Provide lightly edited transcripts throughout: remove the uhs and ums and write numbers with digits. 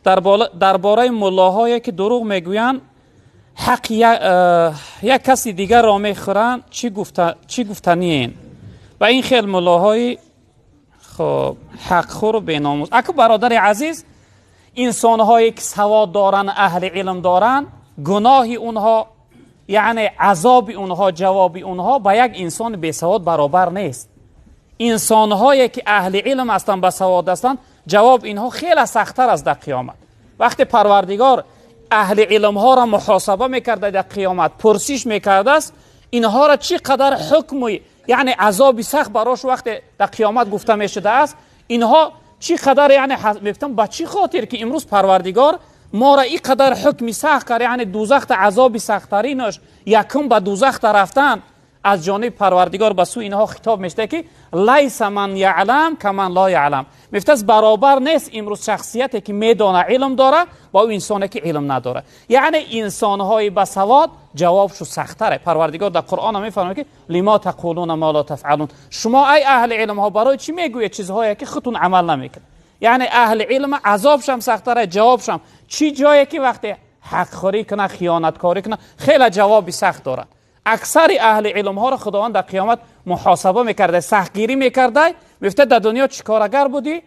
Дар бораи муллоҳое ки дурӯғ мегӯянд, ҳаққи як каси дигарро мехӯранд, чӣ гуфтаниен? Ба ин хел муллоҳои хоб ҳақхӯру беномус. Аку бародари азиз, инсонҳое ки савод доранд, аҳли илм доранд, гуноҳи онҳо, яъне азоби онҳо, ҷавоби онҳо ба як инсони бесавод баробар нест. Инсонҳое ки аҳли илм ҳастанд, басавод ҳастанд, ҷавоб инҳо хеле сахттар аст дар қиёмат. Вақте Парвардигор аҳли илмҳоро муҳосаба мекарда дар қиёмат, пурсиш мекардааст, инҳоро чӣ қадар ҳукму яъне азоби сахт барош вақте дар қиёмат гуфта мешудааст, инҳо чӣ қадар, яъне мегуфтам, ба чӣ хотир ки имрӯз Парвардигор моро ин қадар ҳукми сахт кард, яъне дӯзахта азоби сахттаринаш якум ба дӯзахта рафтан аз ҷониби Парвардигор ба сӯи инҳо хитоб мешуда ки лайса ман яълам каман ло яълам. Мефтааст, баробар нест имрӯз шахсияте ки медона, илм дора, бо ӯ инсоне ки илм надора. Яъне инсонҳои басавод ҷавобшу сахттаре. Парвардигор дар Қуръон мефармояд ки лима тақулуна ма ло тафъалун. Шумо ай аҳли илмҳо барои чӣ мегӯед чизҳое ки худтун амал намекунед? Яъне аҳли илм азобшам сахттаре, ҷавобшам. Чӣ ҷое ки вақте ҳақхӯрӣ кунад, хиёнаткорӣ кунад, хеле ҷавоби сахт дорад. Аксари аҳли илмҳоро Худованд дар қиёмат муҳосаба мекарда, сахтгирӣ мекарда, мефта дар дунё чӣ корагар будӣ?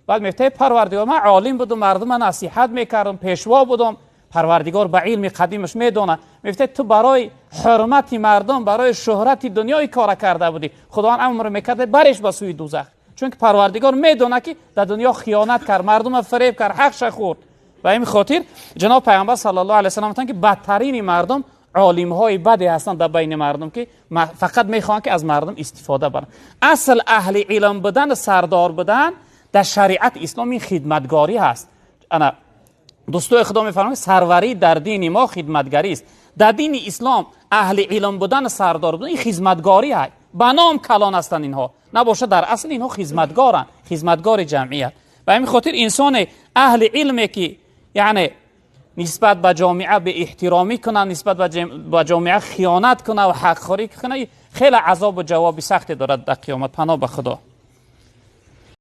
Баъд мефта Парвардигор, ман олим будум, мардума насиҳат мекардам, пешво будум. Парвардигор ба илми қадимаш медонад. Мефта ту барои ҳурмати мардум, барои шӯҳрати дунёи кора карда будӣ. Худованд амр мекарда бареш ба сӯи дӯзах, чунки Парвардигор медонад ки дар дунё хиёнат кард, мардума фиреб кард, ҳақша хӯрд. Ба ин хотир ҷаноб Пайғамбар саллаллоҳу алайҳи васаллам гуфтанд ки бадтарини мардум олимҳои баде ҳастанд дар байни мардум ки фақат мехоҳанд ки аз мардум истифода баранд. Асл аҳли илм будан, сардор будан дар шариати ислом ин хидматгорӣ ҳаст. Ана дӯстои Худо мефармояд, сарварӣ дар дини мо хидматгарӣ аст. Дар дини ислом аҳли илм будан, сардор будан ин хидматгорӣ ҳаст. Ба ном калон ҳастанд инҳо, набошад дар асл инҳо хидматгоранд, хидматгори ҷамъият. Ба ҳамин хотир инсоне аҳли илме ки яъне нисбат ба ҷомеа беэҳтиромӣ кунад, нисбат ба ҷомеа хиёнат кунад ва ҳақхӯрӣ кунад, хеле азобу ҷавоби сахте дорад дар қиёмат. Паноҳ ба Худо.